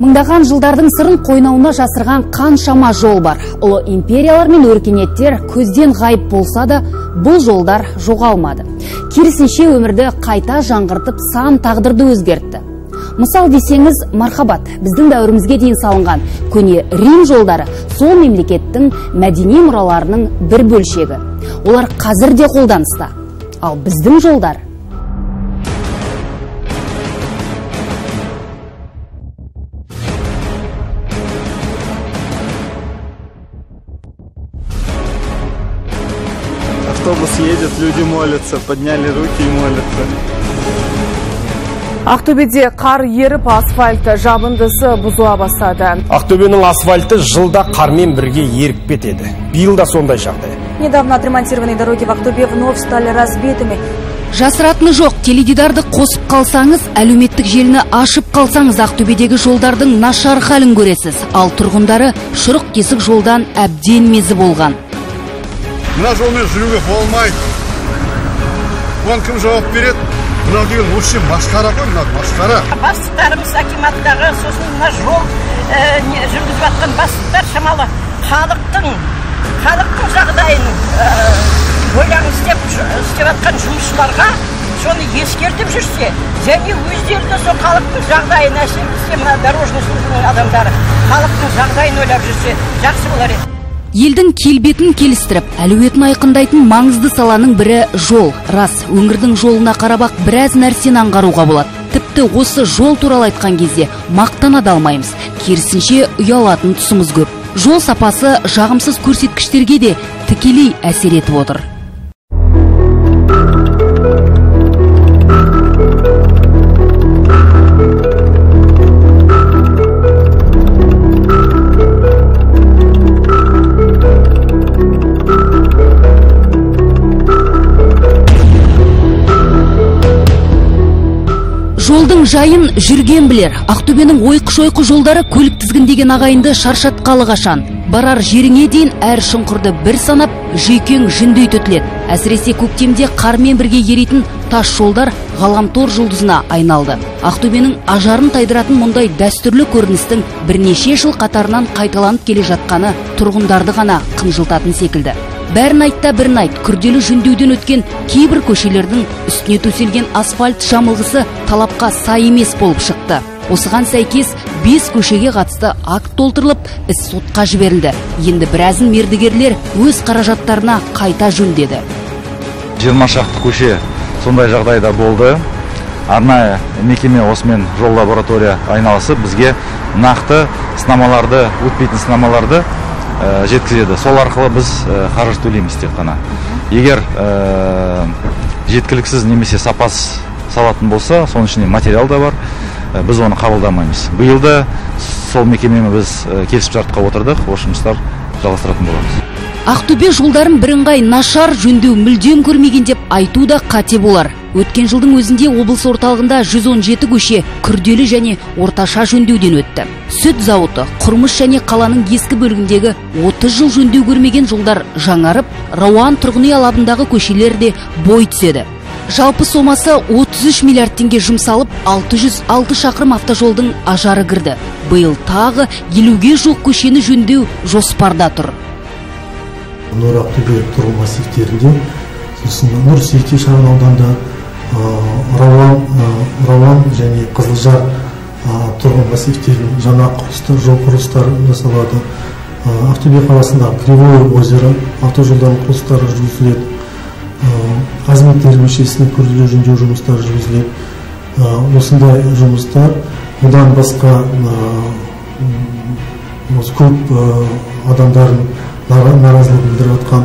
Мыңдаған жылдардың сырын қойнауына жасырған қаншама жол бар. Ұлы империялар мен өркениеттер көзден ғайып болса да, бұл жолдар жоғалмады. Керісінше өмірді қайта жаңғыртып, сан тағдырды өзгертті. Мысал десеңіз, мархабат, біздің дәуірімізге дейін салынған көне Рим жолдары сол мемлекеттің мәдени мұраларының бір бөлшегі. Олар қазір де қолданыста. Ал біздің жолдар Автобус едет, люди молятся, подняли руки и молятся. Ақтөбеде қар еріп, асфальт жабындысы бұзыла бастады. Ақтөбенің асфальты жылда қармен бірге еріп кетеді. Биыл да сондай жағдай. Недавно отремонтированные дороги в Актобе вновь стали разбитыми. Жасыратыны жоқ, теледидарды қосып қалсаңыз, әлеуметтік желіні ашып қалсаңыз, Ақтөбедегі жолдардың нашар халін көресіз. Ал тұрғындары шұрық тесік жолдан әбден мезі болған. Мына жолмен жүруге болмайды. Оған кім жауап береді? Мынау деген вообще масқара ғой, мынау масқара. Бастықтарымыз акиматтағы, сосын мына жол жүргізіп жатқан бастықтар шамалы халықтың жағдайын ойлаңыз деп істеп жатқан жұмысшыларға соны ескертіп жүрсе, және өздері де сол халықтың жағдайын әсер етсе, мына дорожный службаның адамдары халықтың жағдайын ойлап жүрсе, жақсы болар еді. Елдің келбетін келістіріп, әлеуетін айқындайтын маңызды саланың бірі жол. Рас, өңірдің жолына қарап-ақ біраз нәрсені аңғаруға болады. Тіпті осы жол туралы айтқан кезде мақтана да алмаймыз. Керісінше ұялатын тұсымыз көп. Жол сапасы жағымсыз көрсеткіштерге де тікелей әсер етіп отыр. Жолдың жайын жүрген білер. Ақтөбенің ойқы-шойқы жолдары көлік тізгіндеген ағайынды шаршатқалы қашан. Барар жеріңе дейін әр шұңқырды бір санап, жүйкең жүндей түтіледі. Әсіресе көктемде қармен бірге еритін тас жолдар ғаламтор жұлдызына айналды. Ақтөбенің ажарын тайдыратын мұндай дәстүрлі көріністің бірнеше жыл қатарынан қайталанып келе жатқаны тұрғындарды ғана қынжылтатын секілді. Бәрін айт та бірін айт, күрделі жөндеуден өткен кейбір көшелердің үстіне төселген асфальт жамылғысы талапқа сай емес болып шықты. Осыған сәйкес 5 көшеге қатысты акт толтырылып, іс сотқа жіберілді. Енді біразын мердігерлер өз қаражаттарына қайта жөндеді. 20 шақты көше сондай жағдайда болды. Арнайы мекеме осымен жол лаборатория айналысып, бізге нақты сынамаларды, өтпейтін сынамаларды жеткізеді. Сол арқылы біз қаржы төлейміз тек қана. Егер жеткіліксіз немесе сапасыз салатын болса, соның ішінде материал да бар, біз оны қабылдамаймыз. Биыл да сол мекемемен біз келісімшартқа отырдық, осы жұмыстар жалғастыратын боламыз. Ақтөбе жолдарын бірыңғай нашар жөндеу мүлдем көрмеген деп айту да қате болар. Өткен жылдың өзінде облыс орталығында 117 көше күрделі және орташа жөндеуден өтті. Сүт зауыты, Құрмыш және қаланың ескі бөлігіндегі 30 жыл жөндеу көрмеген жолдар жаңарып, Рауан тұрғын үй алабындағы көшелер де бой түзеді. Жалпы сомасы 33 миллиард теңге жұмсалып, 606 шақырым автожолдың ажары кірді. Биыл тағы 50-ге жуық көшені жөндеу жоспарда тұр. Нұр Ақтөбе тұрғын массивтерінде, сосын Нұр Сити шағын ауданда, Рауан және Қызылжар тұрғын массивтерінің жаңа құрылыстар, жол құрылыстары жасалады. Ақтөбе қаласында Кривое озеро автожолдарының құрылыстары жүргізіледі. Азметтер көшесінің күрделі жөндеу жұмыстары жүргізіледі. Осындай жұмыстар, одан басқа көп адамдардың наразылық білдіріп жатқан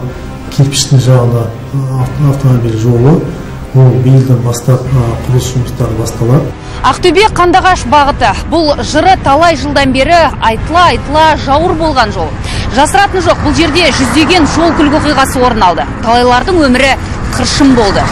кирпичный жағына автомобиль жолы, ол биылдан бастап құрылыс жұмыстары басталады. Ақтөбе Қандыағаш бағыты. Бұл жыры талай жылдан бері айтыла-айтыла жауыр болған жол. Жасыратын жоқ, бұл жерде жүздеген жол көлік оқиғасы орын алды. Талайлардың өмірі қыршын болды.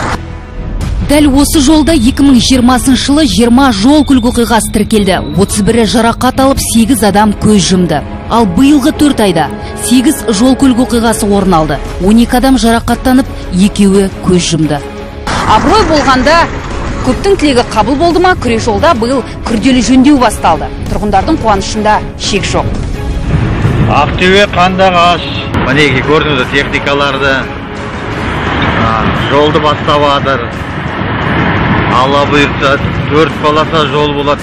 Дәл осы жолда 2020 жылы 20 жол көлік оқиғасы тіркелді. 31-і жарақат алып, 8 адам көз жұмды. Ал биылғы 4 айда 8 жол көлік оқиғасы орын алды. 12 адам жарақаттанып, екеуі көз жұмды. Абырой болғанда Көптің тілегі қабыл болды ма, күре жолда биыл күрделі жөндеу басталды. Тұрғындардың қуанышында шек жоқ. Ақтөбе Қандыағаш. Мінекей көрдіңіз техникаларды, жолды бастап жатыр. Алла бұйыртса, 4 полоса жол болады.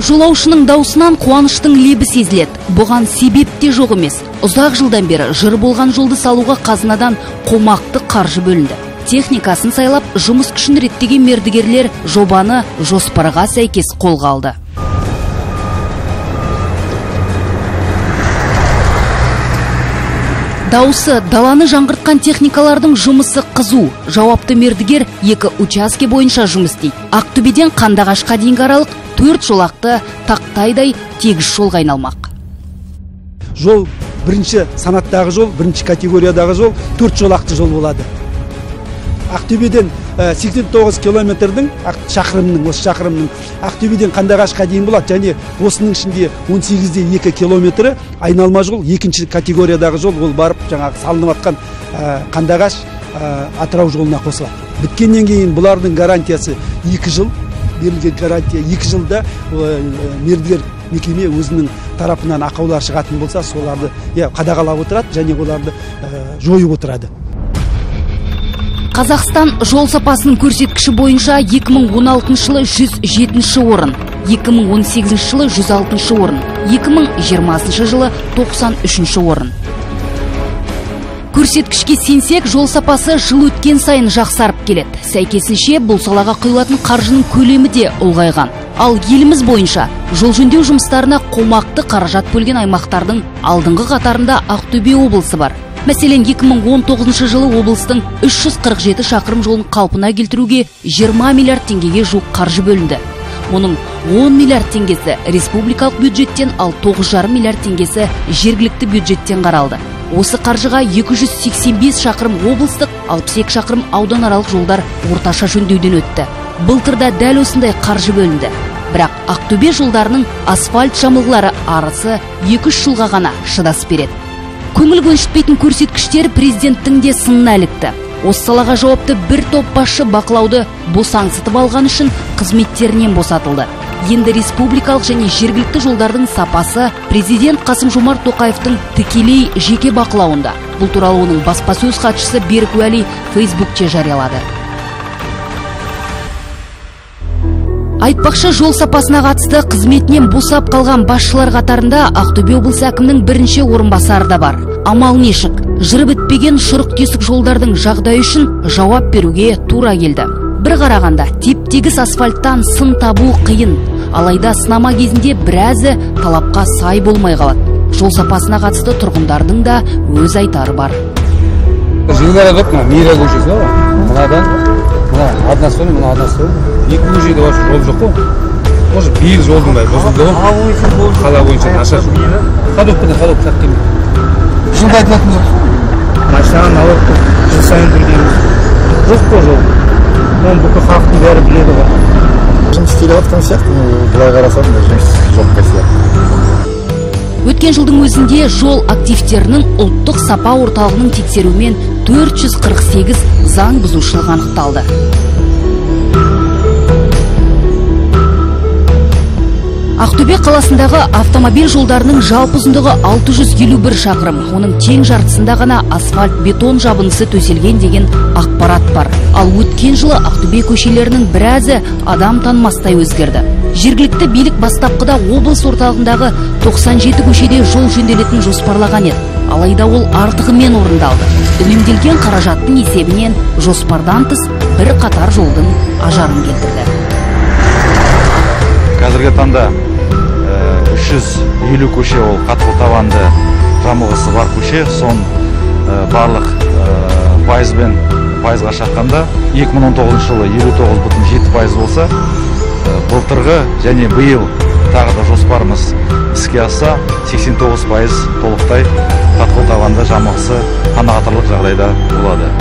Жолаушының даусынан қуаныштың лебі сезіледі. Бұған себеп те жоқ емес. Ұзақ жылдан бері жыр болған жолды салуға қазынадан қомақты қаржы бөлінді. Техникасын сайлап, жұмыс күшін реттеген мердігерлер жобаны жоспарға сәйкес қолға алды. Даусы даланы жаңғыртқан техникалардың жұмысы қызу. Жауапты мердігер 2 учаске бойынша жұмыс істейді. Ақтөбеден Қандыағашқа дейінгі аралық 4 жолақты тақтайдай тегіс жолға айналмақ. Жол бірінші санаттағы жол, бірінші категориядағы жол, 4 жолақты жол болады. Ақтөбеден 89 километрдің шақырымның, осы шақырымның Ақтөбеден Қандыағашқа дейін болады, және осының ішінде 18,2 километрі айналма жол, екінші категориядағы жол, ол барып жаңағы салынып жатқан Қандыағаш Атырау жолына қосылады. Біткеннен кейін бұлардың гарантиясы 2 жыл, берілген гарантия 2 жылда мердігер мекеме өзінің тарапынан ақаулар шығатын болса, соларды қадағалап отырады және оларды жойып отырады. Қазақстан жол сапасының көрсеткіші бойынша 2016 жылы 107 орын, 2018 жылы 106 орын, 2020 жылы 93 орын. Көрсеткішке сенсек, жол сапасы жыл өткен сайын жақсарып келеді. Сәйкесінше, бұл салаға құйылатын қаржының көлемі де ұлғайған. Ал еліміз бойынша жол жөндеу жұмыстарына қомақты қаражат бөлген аймақтардың алдыңғы қатарында Ақтөбе облысы бар. Мәселен, 2019 жылы облыстың 347 шақырым жолын қалпына келтіруге 20 миллиард теңгеге жуық қаржы бөлінді. Оның 10 миллиард теңгесі республикалық бюджеттен, ал 9,5 миллиард теңгесі жергілікті бюджеттен қаралды. Осы қаржыға 285 шақырым облыстық, 62 шақырым ауданаралық жолдар орташа жөндеуден өтті. Былтырда дәл осындай қаржы бөлінді. Бірақ Ақтөбе жолдарының асфальт жамылғылары арысы 2-3 жылға ғана шыдас береді. Көңіл көншітпейтін көрсеткіштер президенттің де сынына ілікті. Осы салаға жауапты бір топ басшы бақылауды босаңсытып алған үшін қызметтерінен босатылды. Енді республикалық және жергілікті жолдардың сапасы президент Қасым-Жомарт Тоқаевтың тікелей жеке бақылауында. Бұл туралы оның баспасөз хатшысы Берік Уәли Фейсбукте жариялады. Айтпақшы, жол сапасына қатысты қызметінен босап қалған басшылар қатарында Ақтөбе облысы әкімінің бірінші орынбасары да бар. Амал нешік, жыры бітпеген шұрық тесік жолдардың жағдайы үшін жауап беруге тура келді. Бір қарағанда теп-тегіс асфальттан сын табу қиын. Алайда сынама кезінде біразы талапқа сай болмай қалады. Жол сапасына қатысты тұрғындардың да өз айтары бар. Жылдары көп, Мира көшесі бар, мынадан, мына односторонний, мына односторонний. Екі көшеде вообще жол жоқ қой. Может, биыл жолдың бәрі бұзылды ғой. Қала бойынша нашар жол. Ходок пенен ходок так келмейді. Жылда айтылатын жоқ. Машинаны алып жыл сайын төлейміз. Жоқ қой жол. Оны бүкіл халықтың бәрі біледі ғой. Жұмыс істеліп жатқан сияқты, былай қарасам, жұмыс жоқ сияқты. Өткен жылдың өзінде жол активтерінің ұлттық сапа орталығының тексеруімен 448 заң бұзушылық анықталды. Ақтөбе қаласындағы автомобиль жолдарының жалпы ұзындығы 651 шақырым. Оның тең жартысында ғана асфальт бетон жабындысы төселген деген ақпарат бар. Ал өткен жылы Ақтөбе көшелерінің біразы адам танымастай өзгерді. Жергілікті билік бастапқыда облыс орталығындағы 97 көшеде жол жөнделетін жоспарлаған еді. Алайда ол артығымен орындалды. Үнемделген қаражаттың есебінен жоспардан тыс бір қатар жолдың ажарын келтірді. Қазіргі таңда 350 көше ол қатқыл табанды жамылғысы бар көше, сон барлық пайызбен пайызға шаққанда 2019 жылы 59,7% болса, былтырғы және биыл тағы да жоспарымыз іске асса, 89% толықтай қатқыл табанды жамылғысы қанағаттарлық жағдайда болады.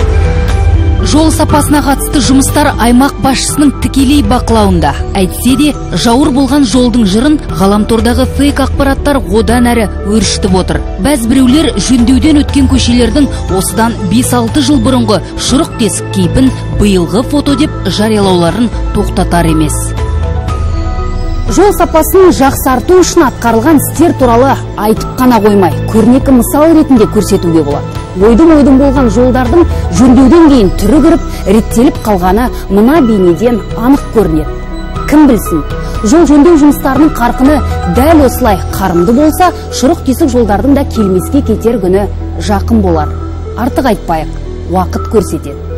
Жол сапасына қатысты жұмыстар аймақ басшысының тікелей бақылауында. Әйтсе де, жауыр болған жолдың жырын ғаламтордағы фейк ақпараттар одан әрі өршітіп отыр. Бәз біреулер жөндеуден өткен көшелердің осыдан 5-6 жыл бұрынғы шұрық тесік кейпін биылғы фото деп жариялауларын тоқтатар емес. Жол сапасын жақсарту үшін атқарылған істер туралы айтып қана қоймай, көрнекі мысал ретінде көрсетуге болады. Ойдым-ойдым болған жолдардың жөндеуден кейін түрі кіріп, реттеліп қалғаны мына бейнеден анық көрінеді. Кім білсін, жол жөндеу жұмыстарының қарқыны дәл осылай қарымды болса, шұрық тесік жолдардың да келмеске кетер күні жақын болар. Артық айтпайық, уақыт көрсетеді.